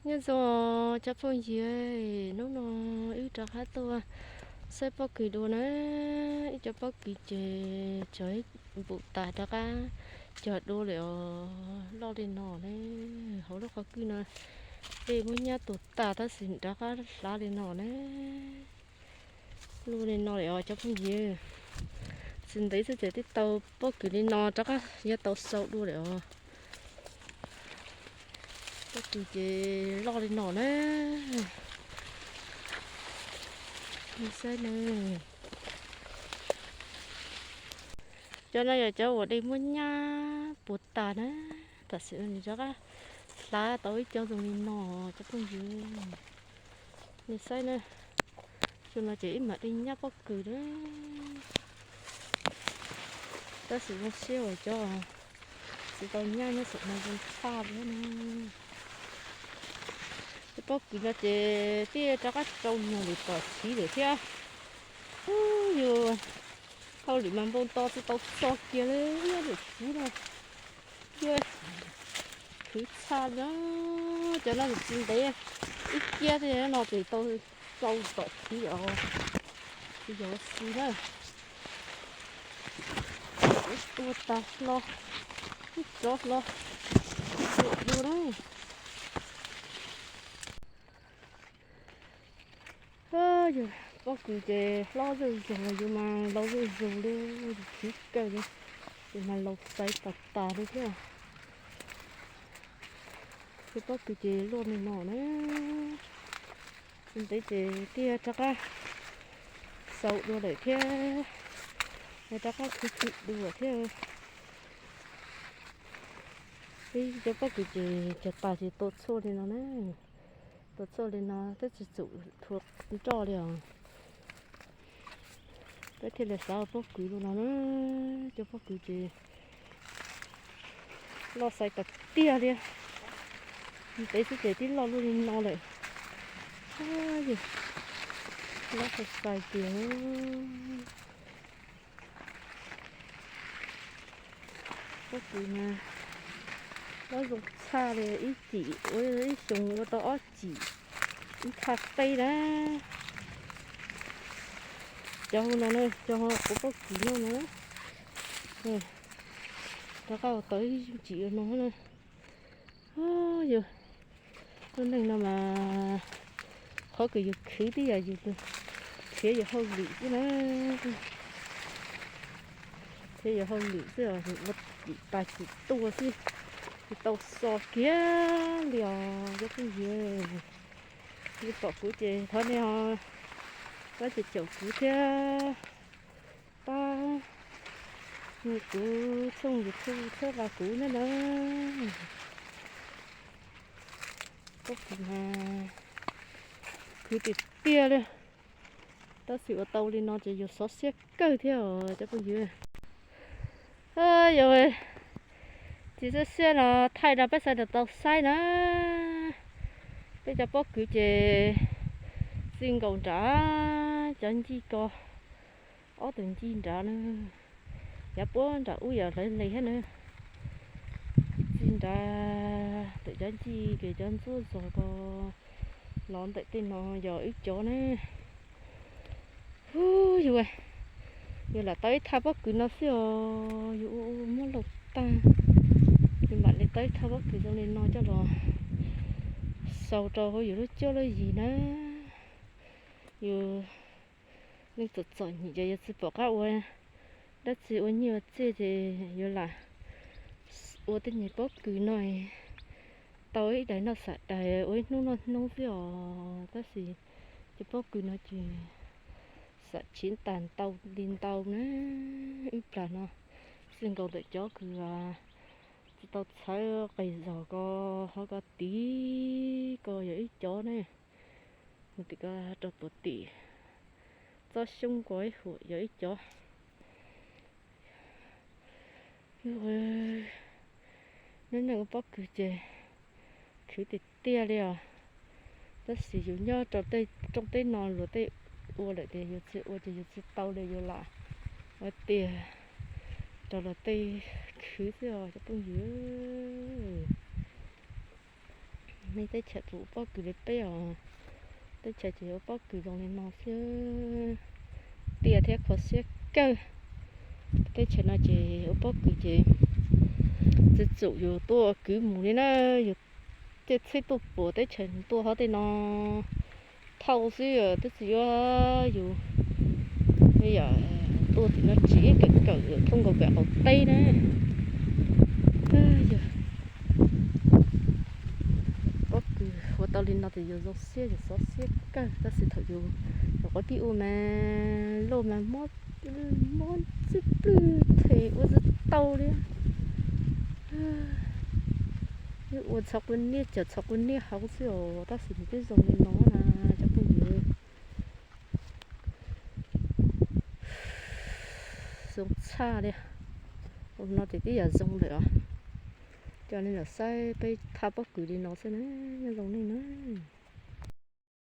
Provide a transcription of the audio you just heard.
Nyob zoo cov phooj ywg, hnub no wb rov qab tuaj saib pob kws dua na. Ib cov pob kws ces tsov npum tas rov qab cog dua lawm os, loj li no ne. Hauv lub qhov kwj no dej muab nyab tua tas tab sis rov qab hlav li no na. Luaj li no lawm os cov phooj ywg. Tsis ntev xwb ces twb tau pob kws li no rov qab yuav tau xau dua lawm os. Pob kws ces loj li no na. Nej saib na. Cov no yog cov uas dej muab nyab puas tas na. Tam sim no nws rov qab hlav tau ib co zoo li no cov phooj ywg. Nej saib na, xyoo no ces ib mam li nyab pob kws na. Tab sis zoo siab uas cov tsis tau nyab nyob saum no zoo tshaj li na. Cov pob kws no ces thiaj rov qab rau nyuag lwm tom chiv lawm thiab. Yus hauj lwm mas npau nto tsis tau txog kiag li, nyob lwm chiv no. Yuav khwv tshaj li, cov no tsis ntev ib kiab thiab no ces tau rau tom chiv os. Tsis yog xis na. Ib tua tas hlo, ib tsov hlo, ib tua dua na. Yus pob kws ces hlob zuj zus, yus mas laus zuj zus li, yus khwv kawg li, yus mas laus xaiv tas tas li thiab. Cov pob kws ces luaj li no na, tsis ntev ces thiaj rov qab xau dua lawm thiab, rov qab khwv khwv dua thiab. Peb cov pob kws ces cog tas ces tua tshuaj li no na, tua tshuaj li no twb tsis txum thua nroj li os. Peb thiaj li xav ua pob kws li no na, cov pob kws ces loj xaiv tas tiag li. Ntev xwb ces twb loj luaj li no lawm. Loj xaiv xaiv tiag. Pob kws mas loj zoo tshaj li, ib cim ua ib xyoos ua tau ob cim, ib thaj teb na. Cov hauv no na, cov hauv kuv pob kws noj no, rov qab ua tau ib cim no na. Yus lub neej no mas qhov kws yus khwv twb yog yus nrhiav yus hauj lwm xwb na. Nrhiav yus hauj lwm xwb os, yus ua cim tas cim tuaj xwb, tsis tau xo kiag li os cov phooj ywg. Nej pom kuv ces thov nej ho pab caum kuv thiab pab kuv tshooj YouTube thiab pab kuv nawb na. Pob kws mas khwv tiag tiag li, tab sis ua tau li no ces yus xov xiab kawg thiab os cov phooj ywg. Yus tsis xov xiab no thaij rau peb sawv daws tau saib na. Peb cov pob kws ces txij nkaus nram cov ncig ko, ob tug ncig nrad na, yav puag nram ub yam hlawv hle thiab na. Txij nrad ntawm cov ncig ces cov ntsuab zog ko los ntawm tej no yog wb cov ne. Hu, yus, yus lam tau ib thaj pob kws no xwb os, yus ua ua muab laus tag, yus mam li tau ib thaj pob kws zoo li no coj los xaus rau hauv yus lub cuab lub yig na. Yus leej txom txom nyem ces yus tsis pom qab ua dab tsi ua nyiaj ua txiaj ces yus lam ua tej nyuag pob kws no tau ib daim noj xam daim, ua ib hnub noj hnub xwb os. Tab sis cov pob kws no ces xam chiv tas ntau li ntau na. Ib plag no xwb nkaus ntawm cov kws tsis tau txhawv qis zog ko, ho ko tid ko yog ib cov ne. Mus tim ko rau puag tim tsob xyoob ko ib huam yog ib cov. Nyob neej ua pob kws ces khwv tiag tiag li os. Tab sis yus nyob rau tej rooj teb no luag tej ua lawm ces yus tsis ua ces yus tsis tau li, yus lam ua tiag rau luag tej khwv xwb os cov phooj ywg. Nej teb chaws puas ua pob kws li peb os? Teb chaws ces ua pob kws zoo li no xwb, tiaj thiab kho siab kawg. Teb chaws no ces ua pob kws ces txi txum yus tuaj kwv mus li na, yus tej txhij tuaj puas teb chaws tuaj hov tej no thauj xwb, twb tsis yuav yus yam tuaj tim no tsis kawm kawm thooj nkaus kawm qaum teb na. Yog pob kws ua tau li no ces yus zoo siab yus xov siab kawg, tab sis thaum yus nyuam qhuav pib ua mas lauj mas mob, mob txwj plwj them ua tsis tau li. Ua txhov qub niaj cawm txhov qub niaj hauv xwb os, tab sis nws twb zoo li no na cov phooj ywg. Zoo tshaj li. Ua no ces twb yam zoo lawm os. Coj nej los saib peb thaj pob kws li no xwb na, nyob zoo nej na.